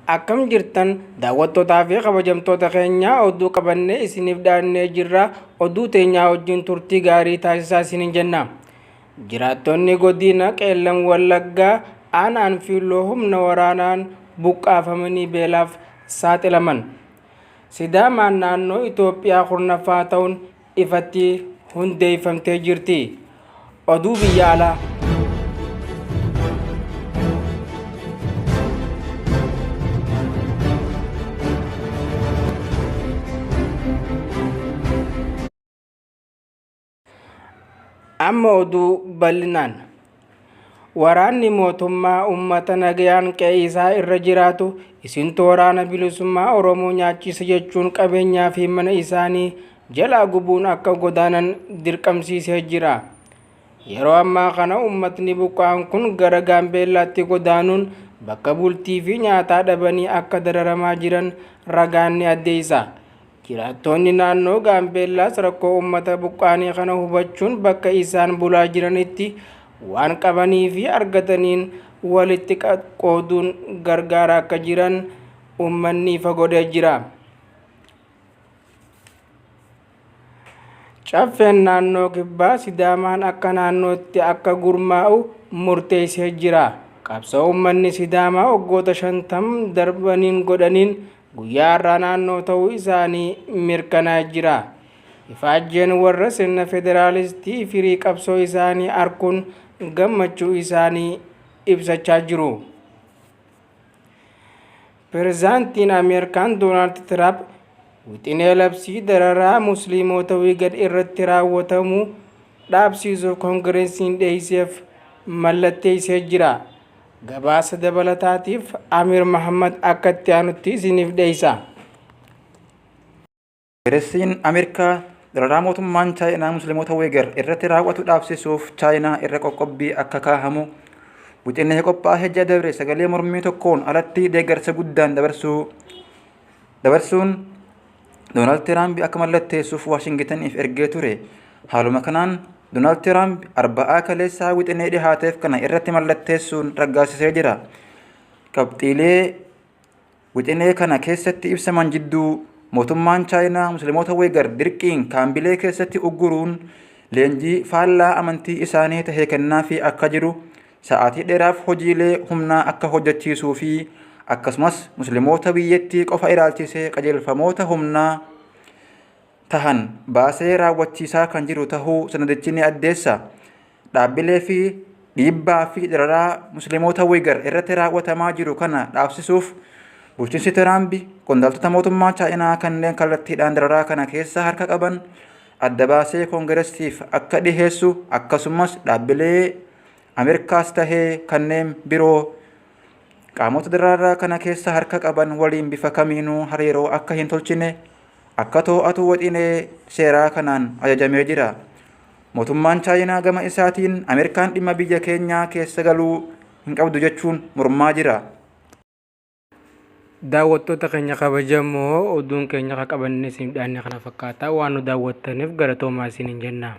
Akkam jirtan daawwattootaa fi kabajamtoota keenya, oduu qabannee isiniif dhiyaannee jirra. Oduu teenyaa wajjin turtii gaarii taasisaa isiniin jenna. Jiraattonni godina Qeellam Wallaggaa aanaan Fiilloo humna waraanaan buqqaafamanii beelaaf saaxilaman. Sidaamaan naannoo Itoophiyaa 10ffaa ta'uun ifatti hundeeffamtee jirti. Oduu biyya alaa. Amma oduu bal'inaan. Waraanni mootummaa uummata nagayaan qe'ee isaa irra jiraatu isintu waraana bilisummaa Oromoo nyaachisa jechuun qabeenyaa fi mana isaanii jalaa gubuun akka godaanan dirqamsiisee jira. Yeroo ammaa kana uummatni buqqa'an kun gara Gaambeellaatti godaanuun bakka bultii fi nyaataa dhabanii akka dararamaa jiran ragaan ni addeessa. Jiraattoonni naannoo Gaambeellaas rakkoo uummata buqqaanii kana hubachuun bakka isaan bulaa jiranitti waan qabanii fi argataniin walitti qooduun gargaaraa akka jiran uummanni ifa godhee jira. Caffeen naannoo kibbaa Sidaamaan akka naannootti akka gurmaa'u murteessee jira. Qabsoo uummanni Sidaamaa waggoota 50 darbaniin godhaniin guyyaa har'aa naannoo ta'uu isaanii mirkanaa'ee jira. Ifaajjeen warra sirna federaalistii firii qabsoo isaanii arkuun gammachuu isaanii ibsachaa jiru. Pirezidaantiin Ameerikaan Doonaald Tiraamp wixinee labsii dararaa Musliimota Wiigar irratti raawwatamu dhaabsiisuuf Koongireesiin dhiyeesseef mallatteessee jira. Gabaasa dabalataatiif Amiir Mahammad akka itti aanutti isiniif dhiyeessa. Koongiresiin Ameerikaa dararaa mootummaan Chaayinaa Musliimota Wiigar irratti raawwatu dhaabsisuuf Chaayinaa irra qoqqobbii akka kaahamu wixinee qophaa'ee ji'a dabre sagalee mormii tokkoon alatti deeggarsa guddaan dabarsuun Doonaald Tiraamp akka mallatteessuuf Waashingitaniif ergee ture. Haaluma kanaan Doonaald Tiraamp Arba'aa kaleessaa wixinee dhihaateef kana irratti mallatteessuun raggaasisee jira. Qabxiilee wixinee kana keessatti ibsaman jidduu mootummaan Chaayinaa Musliimota Wiigar dirqiin kaambilee keessatti ugguruun leenjii faallaa amantii isaanii tahe kennaafii akka jiru, sa'aatii dheeraaf hojiilee humnaa akka hojjechiisuu fi akkasumas Musliimoota biyyattii qofa ilaalchisee qajeelfamoota humnaa tahan baasee raawwachiisaa kan jiru tahuu sanadichi ni addeessa. Dhaabbilee fi dhiibbaa fi dararaa Musliimoota Wiigar irratti raawwatamaa jiru kana dhaabsisuuf bulchiinsi Tiraampi qondaaltota mootummaa Chaayinaa kanneen kallattiidhaan dararaa kana keessa harka qaban adda baasee Koongiresiif akka dhiheessu, akkasumas dhaabbilee Ameerikaas tahee kanneen biroo qaamota dararaa kana keessa harka qaban waliin bifa kamiinuu hariiroo akka hin tolchine akka to'atu wixinee seeraa kanaan ajajamee jira. Mootummaan Chaayinaa gama isaatiin Ameerikaan dhimma biyya keenyaa keessa galuu hin qabdu jechuun mormaa jira. Daawwattoota keenya kabajamoo, oduun keenya akka qabanne isiniif dhiyaanne kana fakkaata. Waan nu daawwattaniif galatoomaa isiniin jenna.